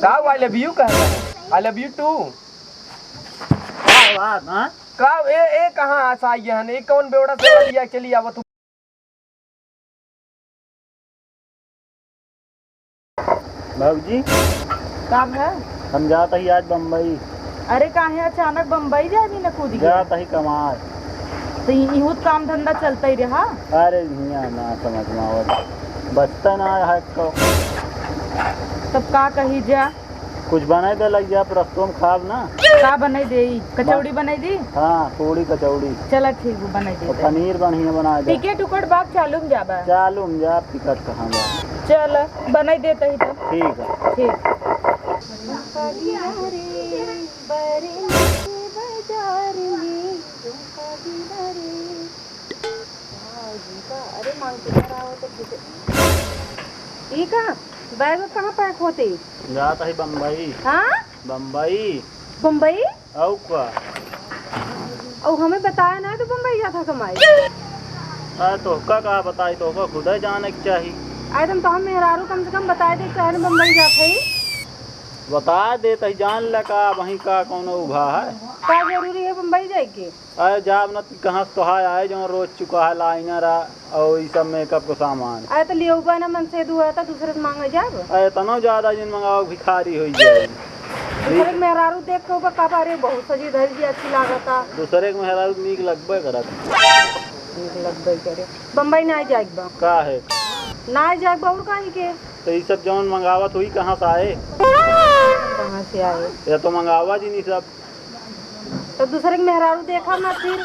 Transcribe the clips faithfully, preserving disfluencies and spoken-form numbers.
का I love you कहता है? I love you too। का बात, हाँ? का ए, ए कहाँ आस आई हन? ए कौन बेवड़ा से लिया के लिए आवत? भौजी, का भा? हम जात ही आज बम्बई। अरे काहे अचानक बम्बई जाबी न कूदी के? जात ही कमाए। तो इ-, इहूत काम धंधा चलता ही रहा। अरे हियाँ ना समझ में आवत, बचता ना है को। तब का कही जा? कुछ बनाई दे लग जा, रस्तों में खाब ना। का बनाई देई? कचौड़ी बनाई दी? हाँ, पूड़ी कचौड़ी। चला ठीक बा, बनाई दे और दे। पनीर बढ़िया बनाई दे। टिकट उकट बात चालू में जाबा? चालू में जा, टिकट कहाँ बा? चल, बनाई देता ही तो। ठीक है। ठीक। अरे मांग के कराओ तो ठीक है। ई का? बैग कहाँ पैक होते? जात ही बम्बई। हाँ? बम्बई। बम्बई? अउ का? अउ हमें बताया ना तो बम्बई जात ह कमाई। अरे तोहका का बताई, तोहका खुदे जाने के चाही। अरे तुम तो हम मेहरारू कम से कम बताए दे चाहे ना बम्बई जात है। बता दे तही जान ले का वहीं का कौनो उभा है। का जरूरी है बम्बई जाए के? अरे जाब न त कहाँ से तोहार आए, जौन रोज चुका है लाइनर आ, और ई सब मेकअप को सामान। अरे तो लियौबा ना मन से दुआ था, दूसरे से मांगे जाब। अरे इतना ज्यादा जिन मंगाओ, भिखारी होई जाए। दूसरे के मेहरारू देख के ऊपर का बारे बहुत सजी धरी जी अच्छी लागता। दूसरे के मेहरारू नीक लगबे करत। नीक लगबे करे। बम्बई ना जाए बा। का है? ना जाए बा और काहे के? तो ई सब जौन मंगावत हुई कहाँ से आए? कहाँ से आए? या तो मंगावा जी नहीं सब। तो दूसरे के मेहरारू देखा ना फिर।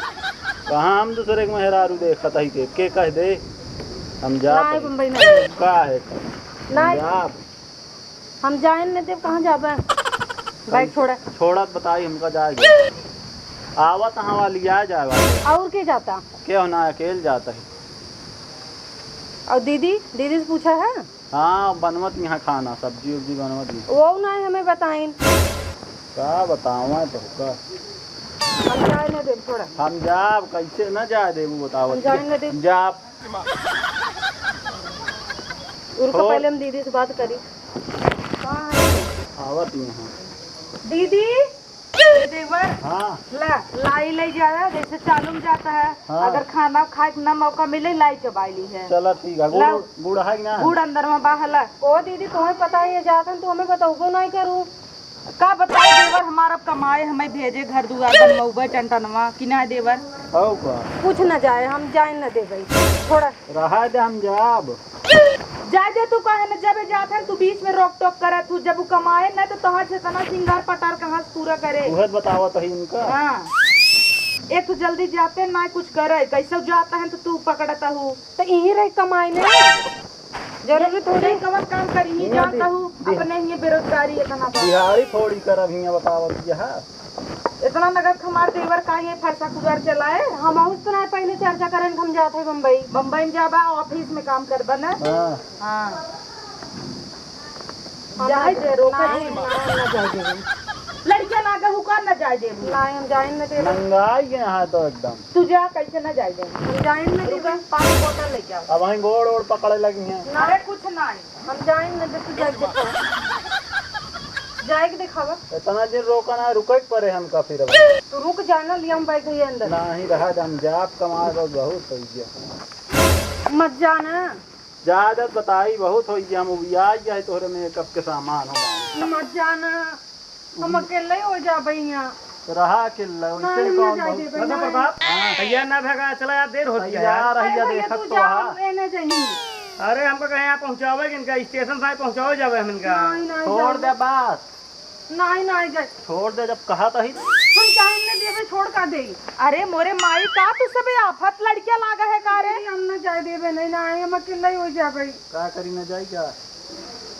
कहाँ हम दूसरे के मेहरारू देखत हई के, के कह दे? हम जात नाहीं, हई। बम्बई ना जाए। का है? नाहीं। हम जाब। हम जाएन न देब, कहाँ जाबे? बैग छोड़ा। छोड़ा त बताई हमका जाए के। आवत हवा लिया जाए वाला। और के जाता? के हो ना अकेल जात है। और दीदी, दीदी से पूछा है? हाँ, बनवत यहाँ खाना, सब्जी उब्जी बनवत यहाँ। वो ना हमें बताइन। का बतावा तोहका? हम जाए न देब, छोड़ा। हम जाब, कैसे न जाए देबू बतावत? हम जाए न देब। जाब। उनका छोड़। पहले हम दीदी से बात करी। कहाँ है? आवत यहाँ। दीदी, ए देवर, हाँ। ला, लाई ले जाया, जैसे चालू में जाता है। हाँ। अगर खाना खाए के ना मौका मिले, लाई चबाई ली है। चला ठीक है, गुड़, ला। गुड़ है कि ना? गुड़ अंदर में बा, ला। ओ दीदी, तुम्हें पता ही है, जात हन, तू हमें बतौबो नहीं करू। का बताई देवर, हमार अब कमाए, हमें भेजे, घर दुआर बनवबे, टनटनवा, कि ना देवर? हौ का? कुछ न जाए, हम जाए न देबै। छोड़ा। रहा दे, हम जाब। जाए दे, तू काहे न जाबे, जात है, तू बीच में रोक टोक करत हू, जब उ कमाए न, तो तोहार से इतना सिंगार पटार कहाँ से पूरा करे? उहे बतावत है इनका। हाँ। एक तो जल्दी जाते ना कुछ करे, कैसे जाता है तो तू पकड़ता हूँ। तो यहीं रह कमाए न। जरूरी थोड़ी। नहीं, कवन काम करी, ही हियाँ जानता दि-, हूँ, दि-, अपने ही बेरोजगारी इतना बा। दिहाड़ी थोड़ी करब, हियाँ बतावत यह। इतना नगद हमार देवर का ये फरसा कुदार चलाए? हम अहुस तो ना पहले चर्चा करें, हम जात है बम्बई। बम्बई में जाबा, ऑफिस में काम करबा ना? हाँ। हाँ। हम जाए दे, रोका ना, नहीं। ना, ना जाए देबे। लड़कियां लागे हु का ना जाए देबू? ना, हम जाए न देबे। महंगाई के यहाँ तो एकदम। तू जा, कैसे ना जाए देबू? हम जाए न देबे। रुका, पानी बोतल लेके आओ। अब वहीं गोड़ ओड़ पकड़े लगी हैं। ना। अरे कुछ ना है। हम जाए न दे, तू जाए के दिखावा। जाए के दिखावा। इतना दिन रोका ना, रुके के पड़े हमका फिर अब। तू रुक जा ना, लिया हम बैग है अंदर। नहीं रहा, हम जाब कमाए, बस बहुत हो गया। मत जाना। जा, जा, बताई, बहुत होई गया, हम उबियाई गए तोहरे मेकअप के सामान हो। मत जाना, हम अकेले हो जाबे यहाँ। तो रहा अकेले, ना, वैसे हम ना कौन जाए बहुत देबे, ना। प्रताप, हाँ। तैयार ना भगा, चला यार, देर होती है यार। तैयार है, अरे भैया, देखत तू तो जा, हाँ। हम एने जाई। अरे, हमको कहीं यहाँ पहुँचावे कि इनका स्टेशन से पहुँचावे जावे हम इनका। नहीं, नहीं, छोड़ जाए। दे बात। नाहीं, नाहीं जाए। छोड़ दे, जब कहा तो ही। हम जाए न देबे, छोड़ का दे। अरे मोरे माई, का तू सबे आफत लड़किया लागा है का रे? दीदी, हम न जाए देबे, नहीं, नाहीं, हम अकेले ही हो जाबे। का करी, न जाई का?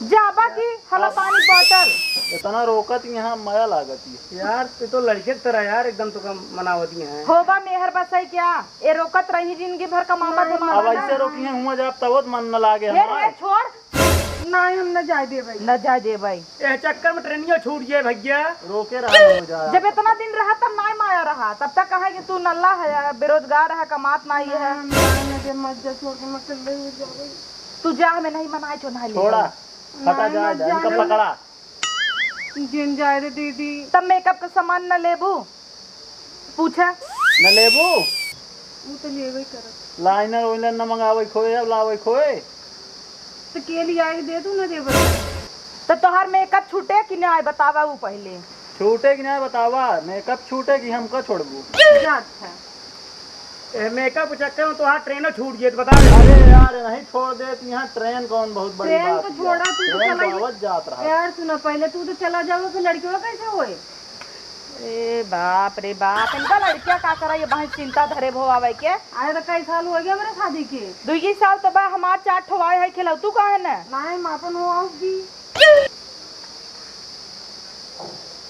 जाबा की हला अब पानी बॉटल। इतना रोकत यहाँ मया लागत है। यार, तू तो लड़के की तरह यार, एकदम तो कम मनावती है। होबा मेहर बसाई क्या? ए रोकत रही जिंदगी भर कमाबा नहीं, धमाबा अब ना। ऐसे रोकी है, हुआ जाब तब मन न लागे हे हमार। रे, छोड़। नाहीं, हम न जाए देबे। न जाए देबे। ए चक्कर में ट्रेनियो छूट गए भैया। रोके रहा हो जा। जब इतना दिन रहा तब नाहीं माया रहा, तब तक कहा कि तू नल्ला है, बेरोजगार है, कमात नाहीं है। नाहीं, हम जाए न दे, मत जा, छोड़ के मैं अकेले ही जाबे। तू जा, हमें नहीं मनाए छो, नहीं ले छोड़ा, जाए। हटा नाहीं, जा, मत जा, जा, इनका जाने। पकड़ा। जिन जाए दे दीदी। तब मेकअप का सामान न लेबू? पूछा। न लेबू? ऊ तो लेबे करत। लाइनर वाइनर न मंगावे खोए, अब लावे खोए। तो के लिया के दे दू ना देवर। तो तोहार मेकअप छूटे कि ना, बतावा ऊ पहले। छूटे कि ना बतावा, मेकअप छूटे कि हमका छोड़बू? जात है। ए, मेकअप के चक्कर में तोहार ट्रेनो छूट गई, तो बता दे। अरे यार, नहीं छोड़ देत, यहाँ ट्रेन कौन बहुत बड़ी ट्रेन बात तो है। छोड़ा, तू तो ट्रेन चला तो ही आवत जात रहा। यार सुना, पहले तू तो चला जाओ, फिर लड़कियों कैसे होए? ए बाप रे बाप, इनका लड़किया का करा, ये बहुत चिंता धरे भो आवे के। अरे तो कई साल हो गया मेरे शादी के? दुई साल तो बा, हमार चार ठो आए है, खिलाऊ तू काहे न? नहीं, हम अपन हो आऊँ भी।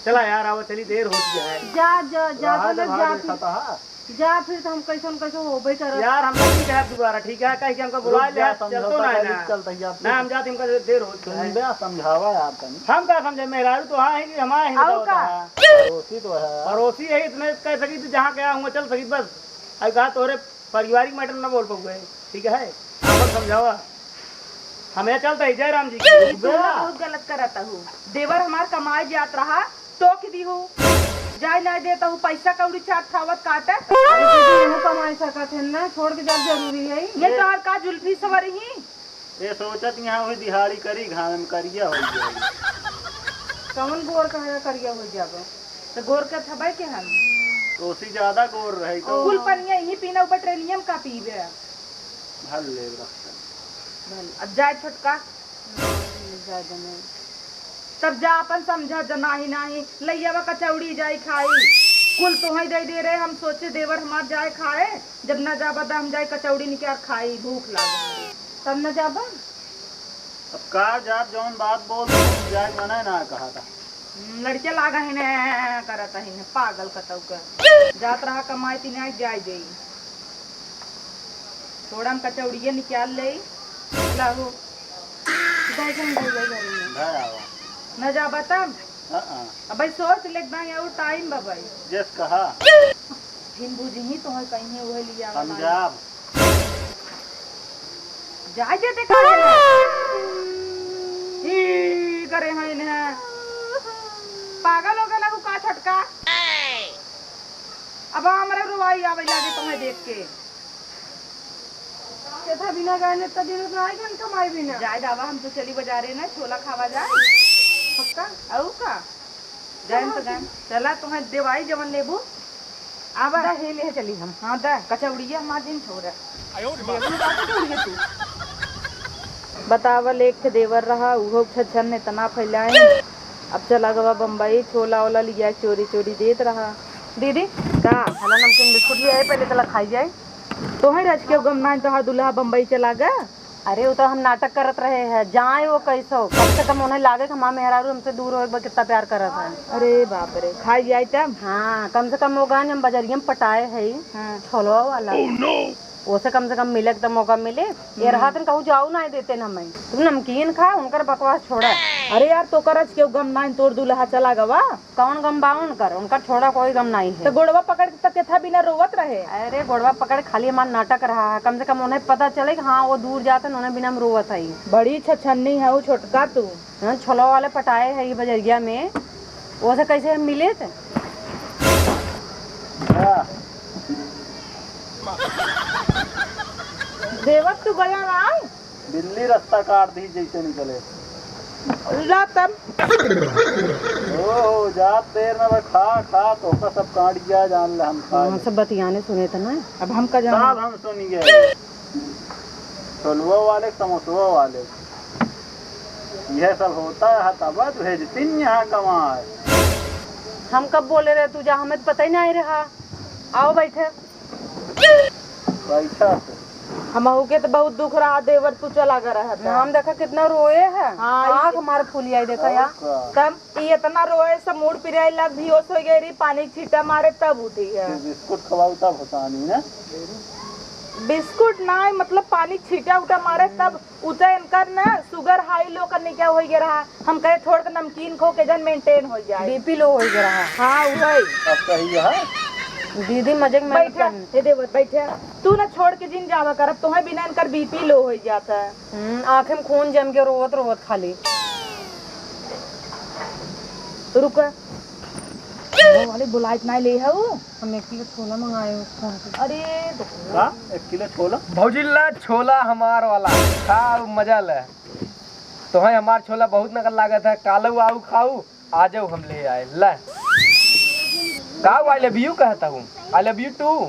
चला यार, आवा चली, देर होती है। जा, जा, जा, रहा तो जा, लोग भाग जा, देखा फिर। था। जा फिर, तो हम कैसन कैसे होबे करब। यार, हम नहीं कहब दोबारा, ठीक है? कह के हमको बुला रुक ले, जा, चल तो समझौता ना, कर ना। चलता ही आप ना, हम जाते, हमका देर होत है। सुन बे, समझावा यार तनी। हम का समझे, मेहरारू तो हाँ है कि हम आए हैं, और बताओ का? ता। पड़ोसी तो है। पड़ोसी है, इतने कह सकी तू जहाँ गया हुआ चल सकी बस। अब कहा तोरे पारिवारिक मैटर ना बोल पाऊंगे, ठीक है? आपन समझावा। हम यहाँ चलता ही जय राम जी की। ई तू ना बहुत गलत करत हूँ। देवर हमार कमाए जात रहा, टोक दी हूँ, जाए ना देता हूँ, पैसा कौड़ी चाट खावत काटे। अरे दीदी, हमहू कमाए सकत है ना, छोड़ के जाब जरूरी है? ये तोहर का जुल्फी सवर ही? ये सोचत यहाँ हुई दिहाड़ी करी, घाम में करिया हो गया। कौन गोर कहा करिया हो जाबे? तो गोर के थबे के हम। तो उसी ज्यादा गोर रही तो। कुल पनिया यही पीना, ऊपर ट्रेनियम का पीबे। भल ले रखते। भल, अब जाए छोटका। जाए दे नहीं। तब जा अपन समझा, जा नाही, नाही, लइयावा कचौड़ी जाई खाई। कुल तोहई दे दे रहे, हम सोचे देवर हमार जाए खाए, जब ना जाबा त हम जाए कचौड़ी निकाल खाई, भूख लागे। तब ना जाबा? अब का जाब, जौन बात बोल, जाए मना ना कहा था। हम्म, लड़के लागा है ने, करत है ने, पागल कतऊ का। जात रहा कमाए, तिनाई जाए देई। थोड़ा हम कचौड़िया निकाल ले। लाहो। जाए के हम भैया घर में। घर आवा। न जाबा तब? हाँ, हाँ। अब भाई सोच ले, एक दाई और टाइम बा भाई। जस कहा। फिर बुझही तो है कहीं है, वह लिया हम वाला। जाब। जाए देते का है? ई करे हैं इन्हें। पागल हो गया ना का छोटका? अब हमरा रोवाई आवे लागे तुम्हें देख के। केथा बिना गए ने त दिन उतना आई घन कमाई बिना। जाए दावा, हम तो चली बाजारे ना, छोला खावा जाए। पक्का? अउ का? जाए तो जाए। चला, तुम्हें देवाई जवन लेबू। आवा। दा, हे ले चली हम। हाँ, दा, कचौड़िया हमार दिन छोड़ा। लेबू दा कचौड़िया तू। बतावा, एक ठे देवर रहा, उहो छछन इतना फैलाए। अब चला गवा बम्बई, छोला ओला लिया चोरी चोरी देत रहा। दीदी, का? हला नमकीन बिस्कुट ले आए, पहले चला खाई जाए। तोहई रच के गम नाई, तोहार दुल्हा बम्बई चला गा। अरे, वो तो हम नाटक करत रहे हैं, जाए वो कैसो, कम से कम उन्हें लागे कि हमार मेहरारू हमसे दूर होए, बा कितना प्यार करत है। अरे बाप रे, खाई जाए तब? हाँ, कम से कम वो गान हम बजरिया में पटाए है, हाँ। छोलवा वाला। Oh no! ओसे कम से कम मिले के तो मौका मिले। ये हम्म। रात में कहूँ जाऊ ना देते ना मैं। तू नमकीन खा, उनकर बकवास छोड़ा। अरे यार, तो करज केहू गम नाई, तोर दुल्हा चला गवा। कौन गम बा उनकर? उनकर छोड़ा कोई गम नाई है। तो गोड़वा पकड़ के तो केथा बिना रोवत रहे। अरे गोड़वा पकड़ खाली हमार नाटक रहा है, कम से कम उन्हें पता चले कि हाँ वो दूर जाते हैं, उन्हें बिना हम रोवत है। बड़ी छछन्नी है वो छोटका तू। हाँ, छोलवा वाले पटाए है ये बजरिया में, ओसे कैसे हम मिले थे? हाँ। देवत तू गया ना? बिल्ली रास्ता काट दी जैसे निकले। ला तब। ओहो, जात देर में बा, खा, खा, तो का सब काट गया, जान ले हम खा हाँ, ले। सब बतियाने सुने थे ना। अब हम का जाने? सब हम सुन गए। छोलवा वाले, समोसवा वाले, यह सब होता है, तब भेजती नहीं यहाँ कमाए। हम कब बोले रहे तू जा, हमें तो पता ही नहीं रहा। आओ बैठे। बैठा से। हमहू के तो बहुत दुख रहा, देवर तू चला गया रहा था। हम देखा कितना रोए है। हाँ, आँख ई हमार फूली आई, देखा और या। का? तब ई इतना रोए से मूड़ पिराए लग, बेहोश हो गए रही, पानी छीटा मारे तब उठी है। फिर बिस्कुट खवाऊ तब होता नहीं ना। बिस्कुट ना, मतलब पानी छीटा उटा मारे तब उठे, इनकर ना sugar high low करने क्या हो गया रहा। हम कहे छोड़ के नमकीन खो के जन maintain हो जाए। बीपी लो हो गया रहा। हाँ, वही। अब सही है। दीदी मजे में बैठा, करन। हे देवर, बैठा। तू ना छोड़ के जिन जावा कर, अब तुम्हें बिना इनकर बीपी लो हो जाता है। हम्म, आँखें में खून जम के रोवत रोवत खाली। रुक, वो वाली बुलाइत नाहीं ले हऊ। हम एक किलो छोला मंगाए हैं उस फोन पे। अरे तो का? एक किलो छोला? भौजी ला छोला हमार वाला, खाऊ मजा ले। तोहइ हमार छोला बहुत नकल लागत है, कालऊ आऊ खाऊ, आजऊ हम ले आए। ले। का I love you कहत हऊ? I love you too।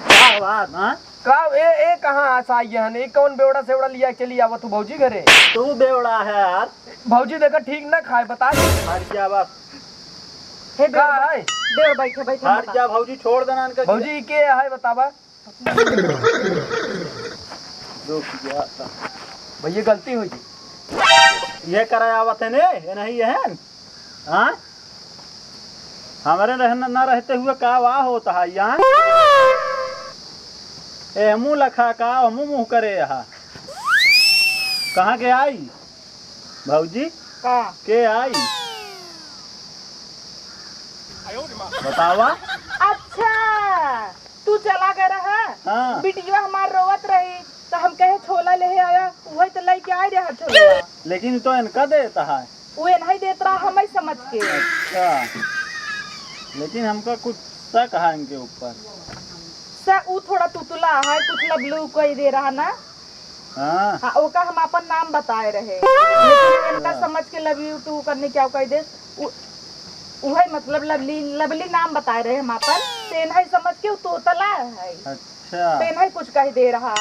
का बात, हाँ? का ए, ए कहाँ आस आई हन? ए कौन बेवड़ा सेवड़ा लिया चली आवत हऊ भौजी घरे? तू बेवड़ा है यार। भौजी देखा ठीक ना खाए, बता दे। हट जा बस। हे का देवर, है? देवर बैठे, बैठे हट बता। जा भौजी, छोड़ देना इनका। भौजी के है बतावा? रुक जा। भैया गलती हो गई। ये कराए आवत है ने, ये नहीं है। हाँ? हमरे रहन, ना रहते हुए का वाह होत है यहाँ? ए, हमू लखा का, हमू मुँह करे यहाँ। कहाँ के आई? भौजी? का? के आई? बतावा। अच्छा, तू चला गए रहा? हाँ। बिटिया हमार रोवत रही, तो हम कहे छोला लेहे आया, उहइ तो लइके आए रहा छोला। लेकिन तो इनका देता है। उ एनहइ देत रहा, हमइ समझ के। अच्छा, लेकिन हमका कुछ शक है इनके ऊपर। स-, उ थोड़ा तुतला है, कुछ लबलू कइ दे रहा ना। हाँ। हाँ, ओका हम आपन नाम बताए रहे, लेकिन इनका अच्छा। समझ के love you too करने क्या कह दे, उ-, उहइ मतलब लवली, लवली नाम बताए रहे हम आपन, ते एनहइ समझ के उ तोतला है। अच्छा। अच्छा। पेन्हइ कुछ कहि दे रहा।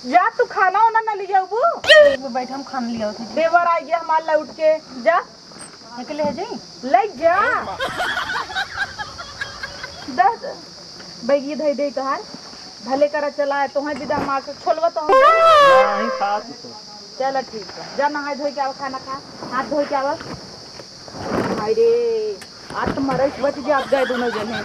जा तू खाना ओना न लियाउबू। एक बेर बैठ, हम खाना लियावत हई। देवर आइ गया हमार लौट के। जा। अकेले है जाई? ले जा। दस बैगी धइ दे तोहार। भले करा चला है, तोहइ बिदा मार के छोलवा तो हम। नहीं, खा तू तो। चला ठीक है। जा नहाए धोए के आवा, खाना खा। हाथ धोए के आवा। हाय रे, आज तो मरई बच गया, आप गए दोनों जने।